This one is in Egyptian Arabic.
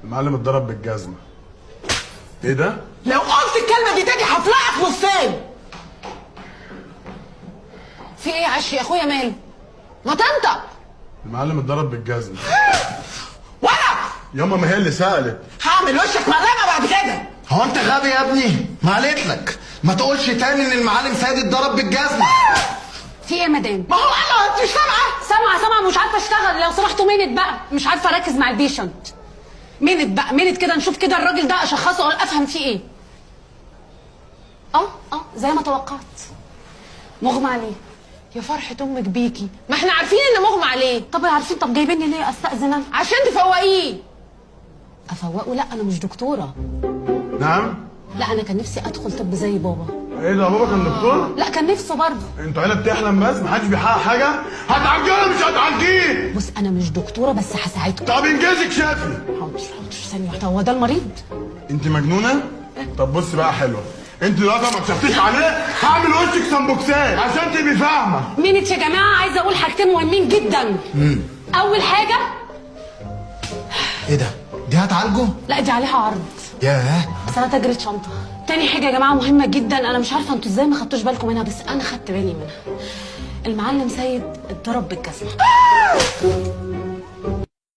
المعلم اتضرب بالجزمه. ايه ده؟ لو قلت الكلمة دي تاني هفلقك نصين. في ايه يا عشري؟ اخويا ماله؟ ما تنطق. المعلم اتضرب بالجزمه. ولا ياما ما هي اللي سالت. هعمل وشك مقلمه بعد كده. هو انت غبي يا ابني؟ ما قالت لك ما تقولش تاني ان المعلم سيد اتضرب بالجزمه. في ايه يا مدام؟ ما هو قال، انت مش سامعه؟ سامعه سامعه، مش عارفه اشتغل. لو سمحتوا minute بقى، مش عارفه اركز مع ال patient. minute بقى، minute كده نشوف كده الراجل ده اشخصه افهم فيه ايه. اه زي ما توقعت، مغمى عليه. يا فرحة امك بيكي، ما احنا عارفين ان مغمى عليه. طب عارفين، طب جايبيني ليه؟ استاذن انا عشان تفوقيه. افوقه؟ لا انا مش دكتورة. نعم؟ لا انا كان نفسي ادخل طب زي بابا. ايه ده، بابا كان دكتور؟ لا كان نفسه برضه. انتوا عيله بتحلم بس محدش بيحقق حاجة. هتعالجيه ولا مش هتعالجيه؟ بص انا مش دكتورة بس هساعدكم. طب انجزك شافي. حاضر حاضر، ثانية واحدة، هو ده المريض؟ انت مجنونة؟ طب بص بقى حلوة، انت دلوقتي ما كشفتيش عليه هعمل وشك سمبوكسات عشان تبقي فاهمه. minute يا جماعة، عايزه اقول حاجتين مهمين جدا. اول حاجة، ايه ده؟ دي هتعالجه؟ لا دي عليها عرض. ياه. بس انا تاجرة شنطه. تاني حاجة يا جماعة مهمة جدا، انا مش عارفه انتوا ازاي ما خدتوش بالكم منها، بس انا خدت بالي منها. المعلم سيد اتضرب بالجزمه.